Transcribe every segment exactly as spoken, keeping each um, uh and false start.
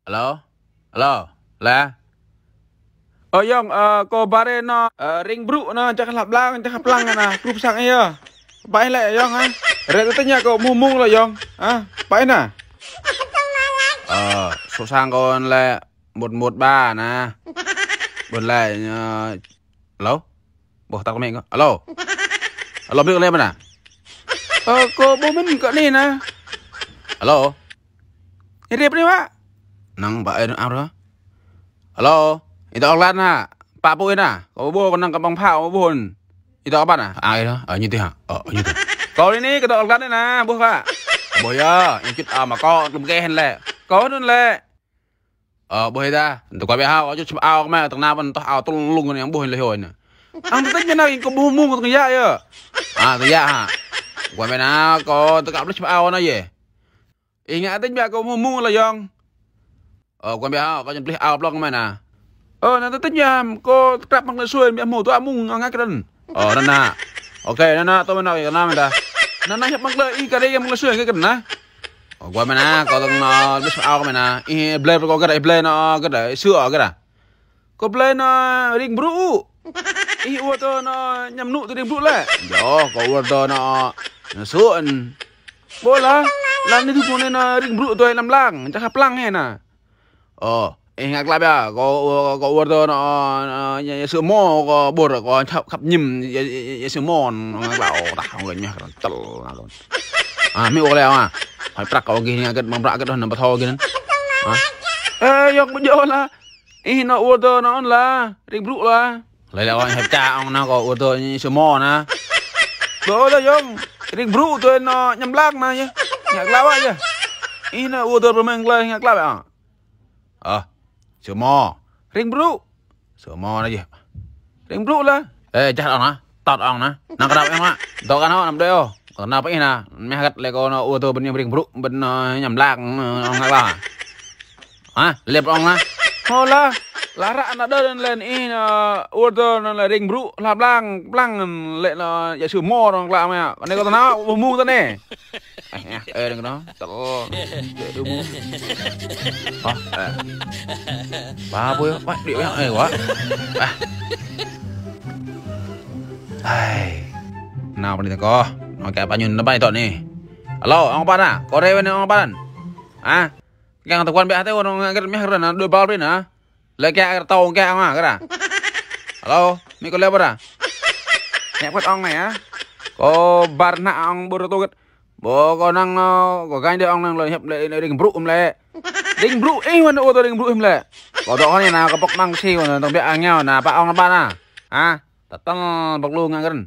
Alo? Alo? Lah? Ơ Yong, ơ, kâo ba rai nao, ơ, ring brŭ nao, čang hlăp lăng, čang plang nao, krup sang ih yơh. Pă ih lĕ Yong hă? Rai tơña kâo mơ̆ng mơ̆ng lĕ Yong. Hă? Pă ih nao? Ơ, sŏ sang kâo lĕ mŭt mŭt ba nao. Ƀu lĕ, ơ, alo? Ƀuh tăk mĕ kâo. Alo. Alo, mĕ kâo lĕ mơ̆n nao? Ơ, kâo ƀuh mĕn kâo anai nao. Alo. Ih rip anai wă. Năng ba ih am rŏ. Alo. Ih dŏ klan hă? Pă pui nao. Kâo ƀuh kâo năng kơ ƀơ̆ng phao ƀuh. Ih dŏ kơ ƀăn nao? Ai đó. Ơ, ñu tui hă? Ơ, ñu tui. Kâo anai anai, kâo dŏ klan anai nao, ƀuh hă? Ƀuh yơh. Ih čut ao mă kâo, tlŭm kĕ hĕn lĕ. Kâo anŭn lĕ. Ơ, ƀuh ih ta, tơ kâo ƀiă hă, kâo čut čơmă ao kơ mă, tơnap ƀăn tŏh ao tơlung lung anai, ƀuh ih lĕ hôi anai. Ang tơtĕč mĕ nao, kâo ƀuh mơ̆ng kâo tơngia yơh. Hă, tơngia hă. Kâo mă nao, kâo tơ kăp lĕ čut čơmă ao anai yơh. Ih ngă tĕč mĕ kâo ƀuh mơ̆ng lĕ Yong. Ơ, kâo ƀiă hă, kâo čut plih ao plŏng kơ mă nao. Ơ, nao tơtĕč mĕ, kâo tơ kăp mơ̆ng lĕ sui, ƀiă mơ̆ tơ̆ mơ̆ng ngă kơ anŭn. Ơ, nao nao. Ôkê, nao nao, tơ mơ̆n nao, kâo nao mơ̆n ta. Nao nao, hiăp mơ̆ng lĕ, ih kơ rai mơ̆ng lĕ sui, kơ kơ nao. Ơ, kâo mă nao, kâo tơ̆ng nao, ƀiă čut ao kơ mă nao. Ih blơi kâo kơ rai, blơi nao, kơ rai, sui kơ rai. Kâo blơi nao ring brŭ. Ih ua tơ nao ñăm nŭ tơ ring brŭ lĕ. Yơh, kâo ua tơ nao, nao sui. Ƀuh lah, lăng anai tŭ kâo anai nao ring brŭ tui năm lăng, čang hlăp lăng hĕ nao. Ơ, ih ngă klă biă, kâo, kâo, kâo ua tơ nao, nao, ñu, ñu sui mơ̆, kâo ƀuh, kâo khăp, khăp ñim, ñu, ñu, ñu sui mơ̆, ngă klă, ơ, tah, ong kơ ñu, kơ tơl, nao lŏn. Hă, mĕ ua lĕ, hă? Hơi prăk kâo gih ngă hơget, mơ̆ng prăk hơget, nao pơthâo gih anŭn. Hă? Ơ, Yong ƀu djơ̆ lah. Ih nao ua tơ nao anŭn lah, ring brŭ lah. Lĕ lĕ ong hiăp čă ong nao kâo ua tơ ñu sui mơ̆ nao. Ƀu ôh lah Yong, ring brŭ tui nao ñăm lăng nao yơh. Ngă klă wă yơh. Ih nao ua tơ pơmĕng klơi ngă klă wă. Ơ, sui mơ̆. Ring brŭ. Sui mơ̆ nao yơh. Ring brŭ lah. Ê, čah ong nao. Tŏt ong nao. Năng kơnăp ih mă. Dŏ kơ nao năm đơi ôh. Kơ nao pơ ih nao. Mĕ hơget lĕ kâo nao ua tơ ƀing ring brŭ, ƀing nao ñăm lăng, ong ngă klă. Hă? Lĕp ong nao. Hơ lah. Lah ră nao đơi lĕ ih nao ua tơ nao lĕ ring brŭ, hlăp lăng, plang lĕ nao yă sui mơ̆ ong klă mă. Anai kâo tơ nao, ƀuh mơ̆ng tơ anai. Ơ, ơ, đơ̆ng kơ nao. Tơl. Đơ̆ng kơ nao. Hă? Ơ. Ba ƀuh, ba, đĭ, ơ, ơ, wă. Ba. Hai. Nao pơ anai tơ kâo. Nao kơ pă ñu nao ƀai tŏ anai. Alo, ong pă nao? Kâo rai wă anai ong pă nao? Hă? Kiăng tơ kuan ƀiă hă tơ ong ngă hơget mĕ hơget nao, đuaĭ bal prin nao. Lĕ kiăng kơ tơ̆ng kiăng ong hă, kơ ră. Alo, mĕ kâo lĕ pơ ră. Ñĕ pơ̆t ong anai hă. Kâo ƀar nao ong ƀu rơtô hơget. Ƀu kâo năng nao, kâo ganh đơi ong năng lĕ hiăp lĕ ring brŭ mơ̆ lĕ. Ring brŭ ih wă nao ua tơ ring brŭ ih mơ̆ lĕ. Kâo dŏ kơ anai nao kơ pŏk măng si kâo nao tơ̆ng ƀiă ang ñao nao pă ong nao pă nao. Hă? Tơl tơl pŏk lu ngă kơ anŭn.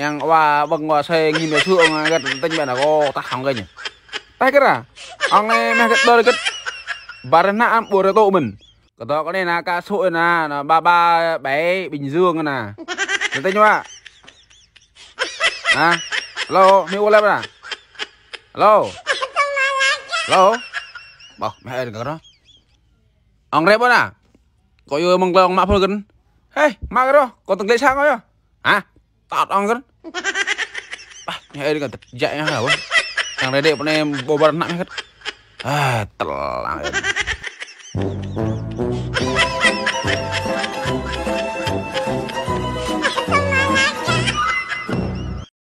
Yang wa ƀơ̆ng wa seng ngim yă sui ong ngă kơ tơtĕč ƀiă nao kâo tah ong kơ ñu. Tah kơ ră. Ong anai mĕ hơget đơi hơget. Ƀar nao ăm ƀu rơtô mơ̆n. Kơ dŏ kơ anai nao kơ sui nao, nao ba ba ƀai Bình Dương nao. Tơtĕč wă. Hă? Alo, mĕ ua lĕ pơ nao? Alo. Alo. Ƀuh, mĕ ơi kơ ră. Ong rai pơ nao? Kâo yua mơ̆ng klơi ong mă phul kơ anŭn. Hê, mă kơ ră, kâo tơ̆ng glĕ sang kâo yơh. Hă? Tŏt ong kơ anŭn. Ba, mĕ ơi kơ tơ̆ jăk ñu hă, wă. Yang rai đĕ pơ anai ƀu ƀar nao mĕ hơget. Ơ, tơl lăng.